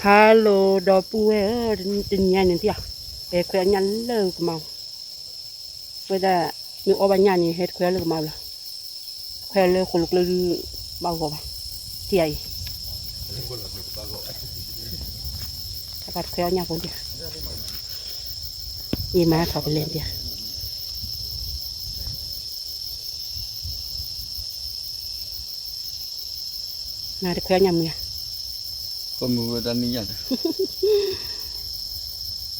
Hello ဒီပုၢ်ဝဲၢ်ဧၢ, တနံၤညါန့ၣ်သ့ၣ်ဧါ, ပဟဲခွဲးအီၣ်ညၣ်လၢကမါအိၣ်, ဝဲဒၣ် မ့ၢ်အီၣ်ဘၣ်ညၣ်န့ၣ် ဟဲတခွဲးအီၣ်လၢကမါအိၣ်လီၤ, ခွဲးအီၣ်လၢဃိးလၢကျၢၢ်ဒုး ဘၣ်ဂီၤဘၣ်, ထံၣ်အံၤ ပှၤတခွဲးအီၣ်ညၣ်ဖိဒံး, ယမၤထီၣ်ပလဲၤဒံး, နတခွဲးအီၣ်ညၣ်မုၢ်ဧါ,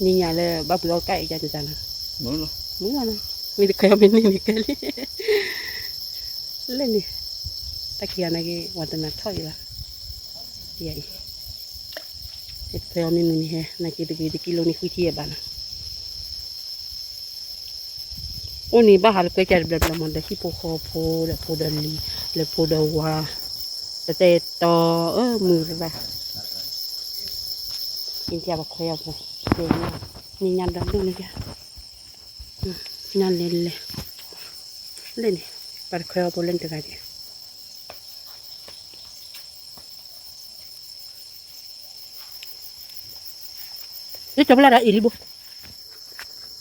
နံၤညါလၢဘၣ်ပှ့ၤအီၣ်ကၣ်အံၤကၢ်တတၢ်လီၤ, မုၢ်လီၤ, မ့ၢ်တခွဲးအီၣ်မ့ၢ်န့ၢ်န့ၣ်ကဲလံ, လၢန့ၣ်, တၢ်ခံဂၤနာ်က့ ပှၤတနၤထီၣ်အံၤလီၤ, ယအံၤ တခွဲးအီၣ်မ့ၢ်မုၢ်န့ၣ်ဟဲ နာ်က့တဂ့ၤတကံလိန့ၣ်ဃုထံၣ်ယဘၣ်နီၤ, အိၣ်န့ၣ်ဘၣ်ဟးလၢကွဲးကၢ်တဘျီဘျီမး ဒီးဟံၣ်ဖိဃီဖိ ဒီးဖိဒီးလံၤ လၢဖိဒီးဝါ တတဲတီ အၢ မုၢ်ရၤ အံၤပခွဲးအီၣ်ဖိ, တဲညၣ်, န့ၢ်ညၣ်ဒီဒူၣ်န့ၣ်, ညၣ်လဲၤလဲၤ, လၢန့ၣ်, ပှၤတခွဲးအီၣ်ဖိလၢနတဂၤက့ၤ ယကၠီဖျါဒီး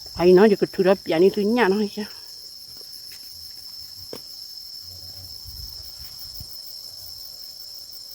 အံၤလံဘိ, အံၤနီၤ ယကထုးဒီးပျးန့ၢ်သုညၣ်နီၤ, ယကၠီဖျါတၢ်ခံ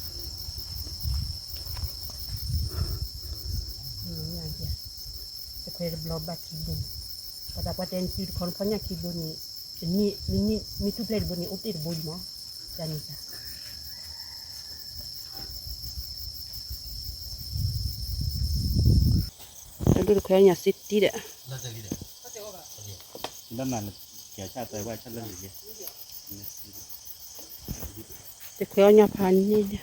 ဘိ တခွဲးတဘျီဘၣ်ခံဘိ, ပှၤသးပှၢ်တဲနစုတခီနဖီၣ်ညၣ်ခံဘိန့ၣ်, မ့ၢ်ထူၣ်ဖျဲၣ်တဘိန့ၣ် အိၣ်တ့ၢ်တဘိအံၤမး, တၢ်န့ၣ်တၢ် တဒိၣ်တခွဲးအီၣ်ညၣ်စ့တံၢ်ဒီး, တခွဲးအီၣ်ညၣ်ဖးန့ၢ်ဒီး,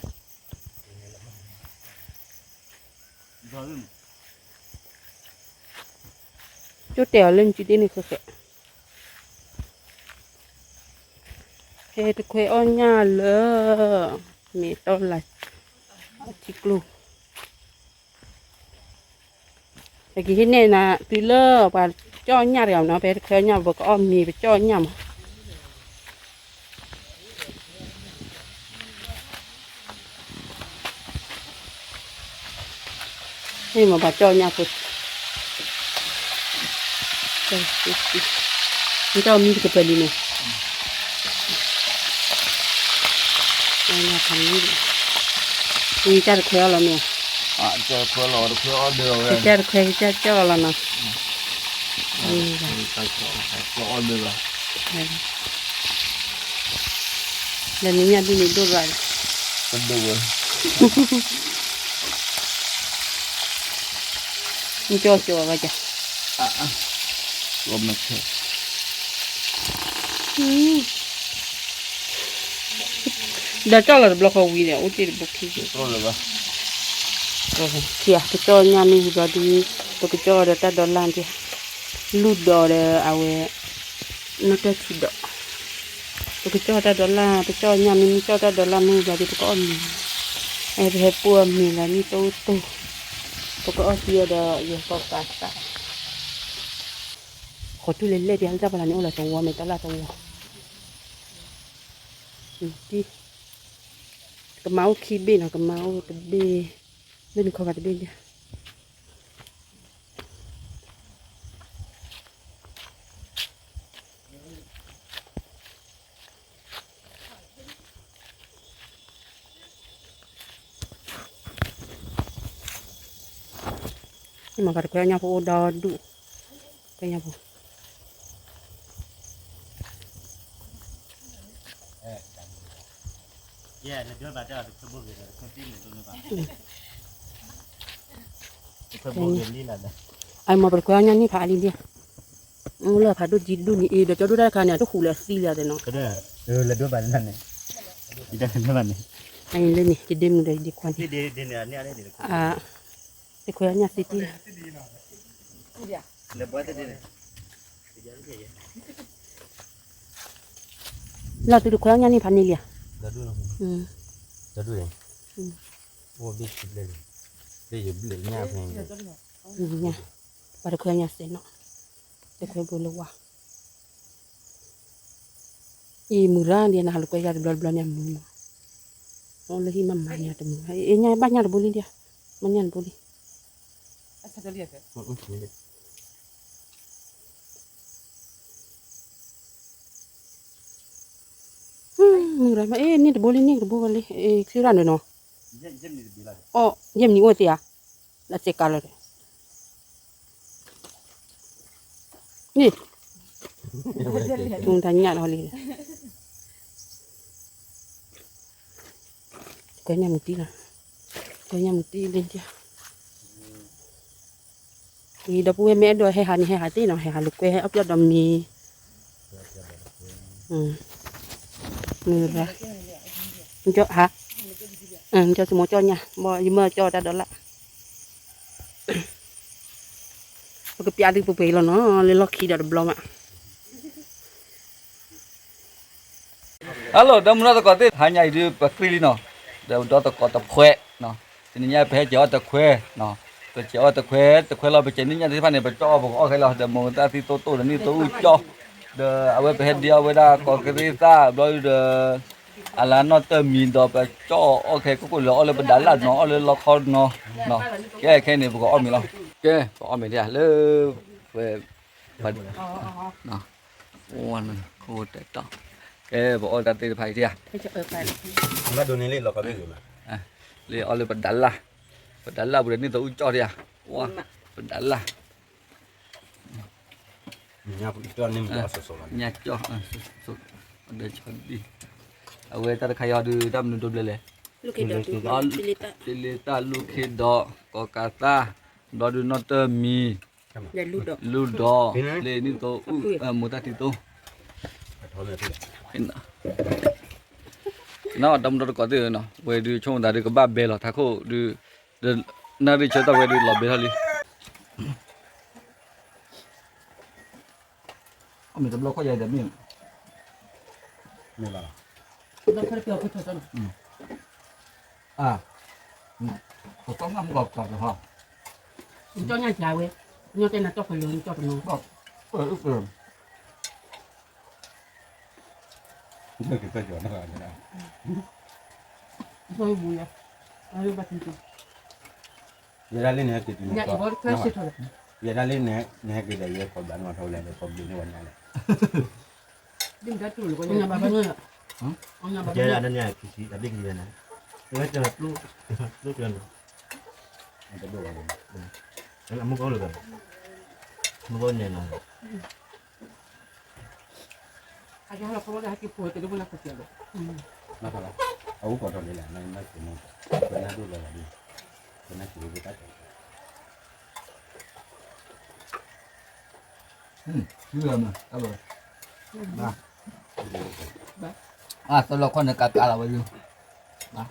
ကၠိတဲာ်အီၤလၢနစုတ့ၢ်န့ၣ်ဃဲဃဲ, ဟဲတခွဲးအီၣ်ညၣ်လၢ, မ့ၢ်တီၢ်လၢ, ထံကျိ ပကဟံးန့ၢ်နၤ တုၤလၢပှၤကၠီၣ်ညၣ်တဂၤနီၤ, ပဟဲတခွဲးအီၣ်ညၣ် ပကအီၣ်မ့ၤပကၠီၣ်ညၣ်မး, မ့ၢ်မၤပှၤကၠီၣ်ညၣ်ဖိ, မ့ၢ်တၢ်မံတကပၤလံန့ၣ်, ကၠီၣ်တခွဲးအီၣ်လီၤမ့ၢ်, ကၠီၣ်တခွဲး ကၠီၣ်လီၤနီၤ, ဒီးနံၤညၣ်ဒ်န့ၣ်ဒိၣ်ရၤ, နကၠီၣ်ကၠီၣ်ဘၣ်ကၠီၣ်, ဒီးကၠီၣ်လီၤတဘျီဃီဝံၤဒီး အိၣ်တ့ၢ်တဘိခံ, ခံဂၤ ပကၠီၣ်ညၣ်မ့ၢ်ဝံၤဘျီဒုး ပကကၠီၣ်ဒီးတၢ်ဒီလၣ်ဒံး, လူၢ်ဒီးဒီးအဝဲ နီၢ်တၢ်ထံဒီး, ပကကၠီၣ်တၢ်ဒီလၣ် ပကၠီၣ်ညၣ်မ့ၢ်မ့ၢ်ကၠီၣ်တၢ်ဒီလၣ်မ့ၢ်ဘျီဒုး ပကအီၣ်မ့ၤ, အဲ ပဟဲပိၢ်အီၣ်မ့ၤလၢနံၣ်တိၢ်တိၢ်, ပကအီၣ်သံအီၤဒီးယကီၢ်ကးသး, ဃီၤထူၣ်လဲၤလဲၣ်ဒံး လၢတၢ်ဖီလာ်န့ၣ်အိၣ်လီၤသဝီ မဲာ်တၢ်လၣ်သဝီ, ကမါအိၣ်ခံဘ့ၣ်နီၤ ကမါအိၣ်တဘ့ၣ်, လၢနခီဂၤတဘ့ၣ်ဒံး မ့ၢ်ပှၤတခွဲးအီၣ်ညၣ်ဖိအိၣ်ဒီဒူၣ်, ခွဲးညၣ်ဖိ, အမ့ၢ်ပတခွဲးအီၣ်ညၣ်န့ၣ်ဖးအါလံဒံး, အိၣ်လၢဖးဒိၣ်ကံဒိၣ်န့ၣ်အံၤ ဒီးကၠီဒိၣ်တၢ်တခါန့ၣ် အတဟူးလၢအသံလံအသးနီၤ, အံၤလၢန့ၣ် ယဒ့မုၣ်ဒီးယဒ့ခွါန့ၣ်, တခွဲးအီၣ်ညၣ်သ့တံၢ်လီၤ လီၤတုၤတခွဲအီၣ်ညၣ်န့ၣ်ဖးန့ၢ်လံဧါ, ပှၤတခွဲအီၣ်ညၣ်စဲးနီၤ, တခွဲဘိလၢဝါ အံၤမုၢ်ရၣ်ဒ်နဟးလိာ်ကွဲယၤတဘျီတဘျီန့ၣ်မုၢ်နီၤ, အိၣ်လၢဟံၣ်မးမၤညါတမုၢ်, အ့ၣ်ညၣ်ဘၣ်ညၣ်တဘိလံဒ်, ဘၣ်ညၣ်တဘိလံ. မုၢ်ရၣ်မး အ့ၣ် န့ၢ်တဘိလံ န့ၢ်တဘိဝဲလံ အ့ၣ် ချံရၣ်န့ၣ်နီၤ, အီၣ် ယဲၢ်မံၤအိၣ်သ့ဧါ, လၢစဲးကါလီၤဒီး န့ၣ် တညၣ်လီၤလံ, ကွဲညၣ်မုၢ်တံၢ်လီၤ, ကွဲညၣ်မုၢ်တံၢ်လံ, ဒီပုၢ်ဝဲၢ်မ့ၢ်အဲၣ်ဒိးဟဲဟးန့ၣ် ဟဲဟးသ့နီၤ, ဟဲဟးလိာ်ကွဲ ဟဲအီၣ်ပျီၢ်ဒီးမံၤ, မုၢ်ရၣ်, ဟါ, ကၠီစမီကၠီညါ ဘၣ်ယမၢကၠီတၢ်ဒီးလၢ် ပကပျးသုပှဲၤပှဲၤလီၤနီၤ လၢလီၢ်ခံဒီးတဘျီမး. Hello ဒီမုၢ်ဒီသကိးသ့ၣ် ဟါညါအံၤဒုး ပကြံလံနီၤ, ဒီးဒီသကိးတခွဲ, တနံၤညါပဟဲကဲၤအီၣ်တခွဲ, ပကဲၤအီၣ်တခွဲ တခွဲလီၤ ပကဲၤန့ၢ်ညၣ်သ့ၣ်တဖၣ်န့ၣ် ပကၠီၣ်အီၣ်ပကအီၣ်ခဲလီၤ, ဒီးမိၢ်သၣ်သံသိသိဒီးနံၣ်သိအူကၠီၣ်, ဒီးအဝဲပဟဲဒ့အီၣ်ဝဲဒၣ်ကီးကရ့သၣ် ဘျီဒုးဒီး အလါနီၣ်တၢၢ်မံၤဒီးပကၠီၣ်အီၣ်ခဲ ကိၣ်ကိၣ်လၢအီၣ်လၢပဒးလၢ်နီၤ အီၣ်လၢလီခီနီၤ, ကဲခဲအံၤန့ၣ် ပကအီၣ်မ့ၤလီၤ, ကဲ ပအီၣ်မ့ၤဒ်လၢ ဝဲ ပ အိၣ်ဝဲတဲတီ, ကဲ ပအီၣ်တၢ်သ့ၣ်တဖၣ်အံၤဒ်ဧါ, လၢအီၣ်လၢပဒးလၢ်, ပဒးလၢ်ပူၤဒီးနံၣ်သိအူကၠီၣ်ဒ်ဧါ, ပဒးလၢ်, ညၣ်ကၠီၣ်, အဝဲတၢ်တခါအံၤဒုး တၢ်မနုၤဒိဘျဲလဲၣ်, တ့လ့တၢ်လူၢ်ခ့ဒီး ကီးကးသၣ်, ဘျီဒုးနီၣ်တၢၢ်မံၤ လူၢ်ဒီး လ့နံၣ်သိအူ မိၢ်တၢ်တံသိ, နီၢ် ဒီမုၢ်ဒီတကိးသ့ၣ်နီၤ ဝဲဒုးဆိကမိၣ်သးဒုးကဘၣ်ဘဲလီၤ ထးခိၣ်ဒုး နၣ်ရံၣ်ဆၢထၢၣ်ဝဲဒုးလီၤဘဲထီၣ်လံ အမ့ၢ်တဘျီခီၣ်ယၤဒီးမ့ၢ် မ့ၢ်ဘၣ်လီၤ တဘျီခီၣ်တပျီၤဖိထီၣ်တၢ်နီၤ အါ ပကီၢ်မ့ၢ်မ့ၢ်ကီၢ်ကီၢ်ကီၢ် ကၠီၣ်ညါကၠါဝဲ ကၠီၣ်တဲနၤကၠီၣ်ကလၢကၠီၣ်တနီၤ ကၠီၣ်ဘူယၤ အဘၣ်သံ ယဲဒၣ်လံန့ၣ်ဟဲက့ၤတုၤန့ၣ် ယဲဒၣ်လံန့ၣ် နဟဲက့ၤဒီးယဲခီဘၣ်န့ၣ်ထီၣ်ဝဲဒၣ်လၢခီဘျုးန့ၣ်ဝဲညါလဲၣ် ညါဘၣ်ဘၣ်န့ၣ် ကဲဒၣ်တနံၤခံဆံအဘ့ၣ်ကလံန့ၣ် ဝဲတၢ်ကျိ ကျိကျၢၤန့ၣ် အမူကီၢ်လၢ မူကီၢ်န့ၣ်နီၤ အကဟဲလီၤခီလၢဟဲက့ၤဖိတဒိၣ်ဖိလၢခီကဲးဘၣ် အအိၣ်ကီးထီၣ်လံလၢ နကနၣ်က့ၤမ့ၢ် ပနၢ်ဒိၣ်လီၤလီၤဒ် ပနၢ်က့ၤဝဲတၢ်ကဲး အါ သလီၤခီၣ်န့ၣ်ကးကးလီၤဝဲယိၤ ဒီး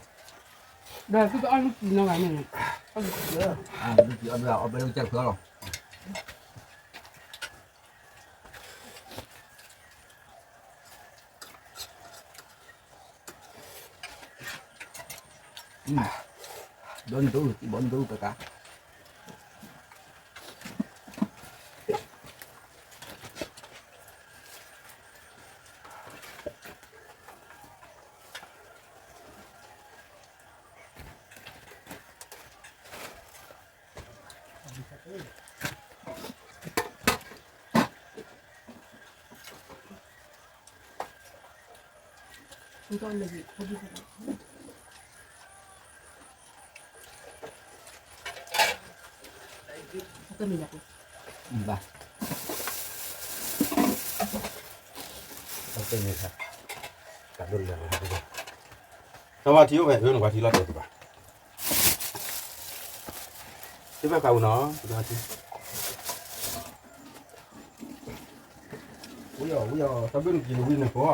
သုကအီၣ်လုၢ်ကံနီၤဂၤန့ၣ် အီၣ်လုၢ်ကံအီၣ်ဘၣ်အီၣ်ဘၣ်လၢကစၢ်ဖျီလီၤ ဘီနတအိၣ် ဘီနတအိၣ်ကကါ ဘၣ် တၢ်ဝါထံအိၣ်ဖဲ ဖဲနဝါထံလီၤတဲာ်တဘၣ် သ့ၣ်ဘၣ်ကးဝံၤနီၤ ဝံၤအီၤ ဝံၤအီၤ တၢ်ဘျုးနက့ၤဝံၤန့ၣ်ကိး ပှ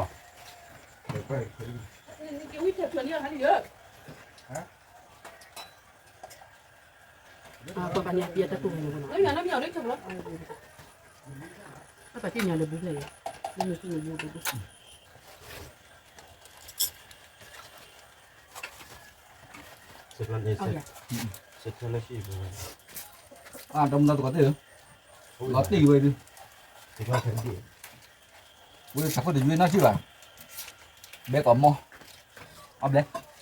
ၤဘၣ်န့ၣ်အပျဲတၢ်တူၢ်ဝဲန့ၣ် ပှၤသ့ၣ်ညါလၢဘုဖျဲၣ်ယဲ, လၢမ့ၢ်သ့ၣ်ညါဘုတဒိၣ်, အတမနၤတကီးသ့ၣ်ဧၢ, လီၤတံၢ်ဝဲဒု, ဝဲတၢ်ခိၣ်တယွ့နီၢ်ဆံၣ်ဘၣ်, ဘဲကီးမီၢ်, အီဘျဲ